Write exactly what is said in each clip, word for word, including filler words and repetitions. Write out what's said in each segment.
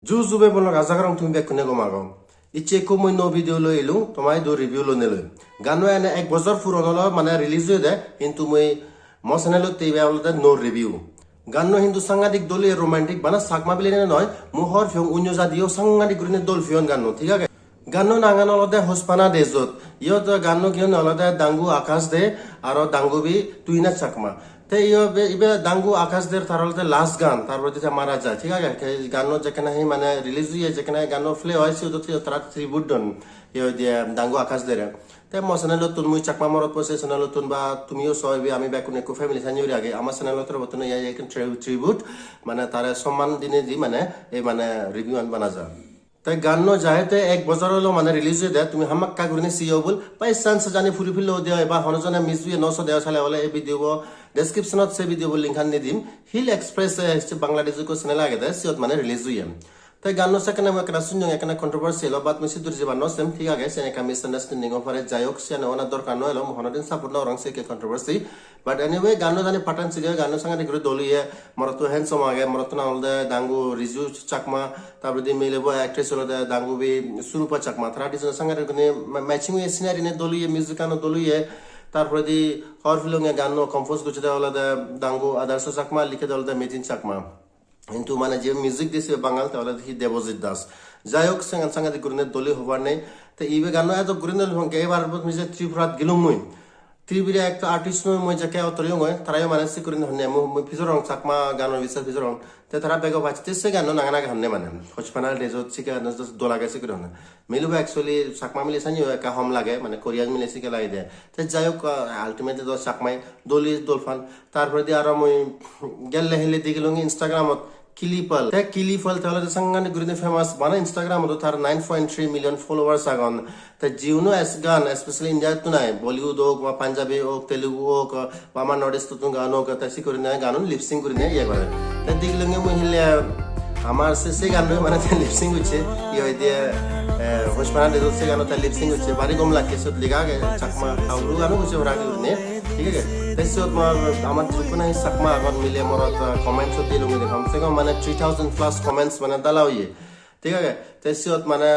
Ju ju bhei bon lok, aja gorong tumi bekkune gom ago. Icche ekko mui nuo video loi elung, toma idu review lonei loi. Ganno ene ek bojor puron olo, mane release oyede, hintu mui mo channel-ot ibe olode nuo review. Ganno hintu sangadik dol oye, romantic, bana Chakma bilinei noi, mui hobor peyong onyo jadiyo sangadik gurinei dol peyon ganno, thik age? Ganno nangan olode Hochpana Dejot. Iyot ganno giyonne olode Dangu Akash De aro Dangubi Tuhina Chakma. Te iyo be-, ibe Dangu Akash Der tar olode last gan, tar poredi te mara jai, thik age? Te ganno jekkene hi mane release oye, jekkene ganno play oi, siyot tara tribute don, iyo de Dangu Akash Dere. Te mo channel-ottun, mui Chakma morot bo se channel-ottun, ba tumiyo so ibe, ami bekkun ekko family sanni guri age. Ama channel-o torobottun iye ekkan tri-, tribute, mane tare somman dinei di mane ei mane review an bana ja. Te ganno jahete ek bojor olo mane release oyede, tumi hamakkai gurinei siyo bol, by chance jani puri pelleo de oi ba hono jone miss oye no sode oi sale ole ei video bo description-ot se video bo link an di dim. Hill Express, eh, hicche Bangladesh ekko channel agede, siyot mane release oye. Te ganno sekkene mui ekkena sunyong, ekkena controversy elo, but mui sidu jebar no sem, thik age, siyan ekka misunderstanding o pare, jai hok, siyan ona dorkar no elo, mui honodin support no gorong sekke controversy. But anyway, ganno jani patan sili oi, ganno sangadik guri dol oye, morotto handsome age, morotto nang olode Dangu Riju Chakma, tar poredi milebo actress olode Dangubi Surupa Chakma, tara dijon sangadik guri ma-, matching oye, scenery-ani dol oye, music-ano dol oye, tar poredi hobor pelonge ganno compose gocchede olode Dangu Adarsh Chakma, likkede olode Metin Chakma. Hintu mane je music dise Bangal, te olode hi Debojit Das. Jai hok, sengan sangadik gurinei dol oye, hobar nei. Te ibe ganno edok gurinei dol oye, honke ebar bot mui je Tripurat gelung mui. Tripura ekta artist noi, mui jekke ottor oyongoi, tarayo mane sik gurinei honne, mui, mui pijorong, Chakma ganor bisar pijorong. Te tara bego bacche se ganno nangan age honne mane. Hochpana Dejot sikke ganno just dol age sik guri honne. Milebo actually Chakma mile sanye ekka hom lage, mane Korean mile sikke lagede. Te jai hok, ah, ultimately do Chakmai dol oye, dol pan. Tar poredi aro mui gelle hille degilung Instagram-ot Kili Paul. Te Kili Paul te olode sangadik gurinei famous, bana Instagram-ot tar nine point three million followers agon. Te jiuno es-, gan, especially India-ttun ai, Bollywood ok, ba Punjabi ok, Telugu ok, ba amar North East-ottun gan ok, te sik gurinei ganun lip sync gurinei iye gore. Te degilunge mui hille amar se, se ganno mane te lip sync gocche, iye hoide, eh, Hochpana Dejot se ganno te lip sync gocche, bari gom lakke, siyot lega age Chakma Hauru gano gocche parapang gurinei, thik age? Te siyot mor amar jidukkun nahi Chakma agon mile morot, ah, comments-ot dilunge de, kom se kom mane three thousand plus comments mane dala oye, thik age? Te siyot mane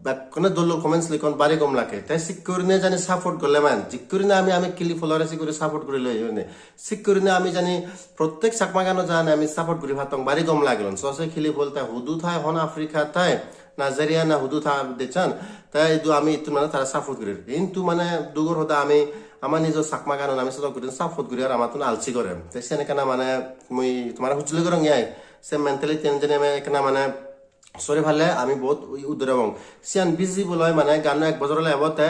bekkune dol dol comments likkon, bari gom lakke. Te sik gurinei jani support gorle mane, jik gurinei ami, ami Kili Paul-ore sik guri support guri loi jani. Sik gurinei ami jani prottek Chakma gano jani ami support guri pattong, bari gom lagilon. So se Kili Paul te hudu thai, hon Africa thai, Nigeria na hudu thai dechan, te idu ami ittun mane tara support gurir. Hintu mane dugor hoda, ami ama nijo Chakma ganon ami sodok gurinei support guri ar amattun alsi gore. Te siyan ekkena mane mui tomare hujuli gorong ai. Se mentality-an jani ami ekkena mane sori palle ami bahut u-, udore obong. Siyan visible oi mane ganno ek bojor ole ebo te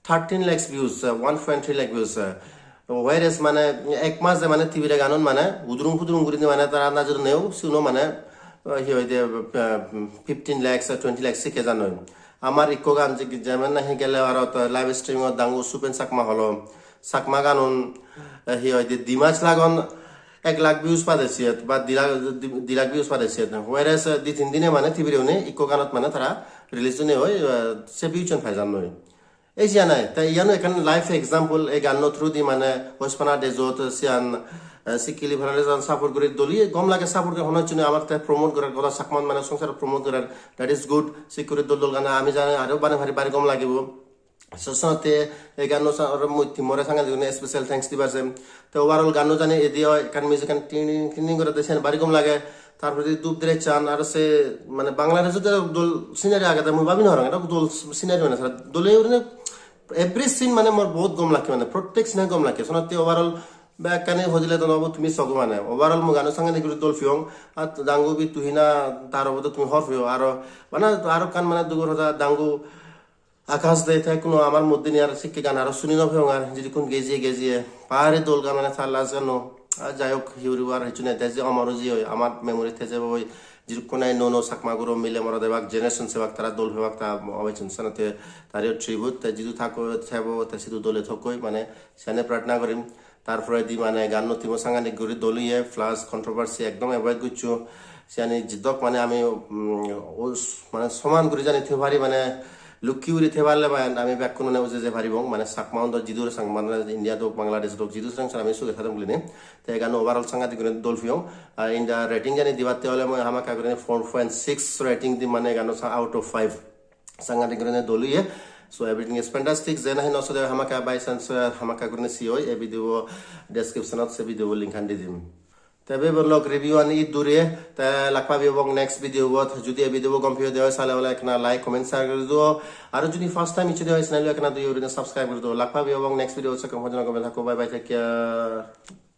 thirteen lakhs views, eh, one point three lakh views, eh. Whereas mane ek mas de mane Tripura ganun mane udurung pudurung gurinei mane tara najor neo, siguno mane, eh, hi hoide, eh, fifteen lakhs, eh, twenty lakhs sikke jan oi. Amar ikko gan je, jemon nahi gelle aro to live stream-ot Dangu Supen Chakma holo. Chakma ganun, eh, hi hoide, di mas lagon ek lakh views pade siyot, ba di lakh, di, di lakh views pade siyot. Whereas, eh, di tin dine mane Tripura une ikko ganot mane tara release dine oi, eh, se views-un pai jan noi. Ei siyan ai, te iyano ekkan live example, ei ganno through di mane Hochpana Dejot siyan, eh, sik Kili Paul-ore jan support guri dol oye, gom lage support guri, hono hissu nei, amar te promote gorer, goda Chakma mane songsar promote gorer, that is good, sik guri dol dol gana ami jani aro banei pari, bari gom lagibo. So, so te ei ganno sa-, aro mui team-ore sangadik guri special thanks dibar sem. Te overall ganno jani edi oi, ekkan music-an ting ting ting ting gorede, siyan bari gom lage. Tar poredi dup dress-an aro se mane Bangladesh-ot aro dol scenery agede, mui babi no parong, aro dol scenery mane sara dole gurine every scene mane mor bahut gom lakke, mane prottek scene gom lakke. Sonotte overall bekkani hojile don obo tumi sogo mane. Overall mui ganno sangadik guri dol peyong. Ar Dangubi Tuhina tar obo to tumi hobor peyo. Aro mane aro ekkan mane dugor hoda, Dangu Akash De te hono amar moddhe nei, ar sikke gan aro suni no peyong, ar jidukkun gejiye gejiye bari dol gan mane tar last ganno. Ar jai hok, hi guribo, ar hissu nei, te je omor oi jeyegoi, amar memory te jebogoi. Jidukkun nahi nuo nuo Chakma guro mile morot ebak, generation sebak, tara dol pebak, ta obochun senotte tariyo tribute, te jidu thakko thebo, te sidu dole thokkoi, mane siyane pratna gorim. Tar poredi mane ganno team-o sangadik guri dol oye, plus controversy ekdom avoid goccho. Siyani jidok mane ami, mm, os-, mane soman guri jani thei pari, mane Lukki guri thei parle mane ami bekkun mane uje je paribong, mane Chakma un do jidur sang, mane India dok, Bangladesh dok, jidur sang sang ami suge thadong guline. Te gano overall sangadik guri dol piyong. Ar in the rating jani dibatte ole mui hamakkai guri four point six rating dim, mane gano sa-, out of five. Sangadik guri dol oye. So everything is fantastic. Je nahi no sode hamakkai by chance, uh, hamakkai guri si oi, ei video description ot se video link an di dim. Te bebon lok review ani iddur e, te lak pabi obong next video bot. Judi ei video bo gom piyo de oi sale ole ekkena like, comment, share guri duo. Aro judi first time icche de oi channel ekkena duo guri subscribe guri duo. Lak pabi obong next video, se kom hojona gome thakko. Bye bye, take care.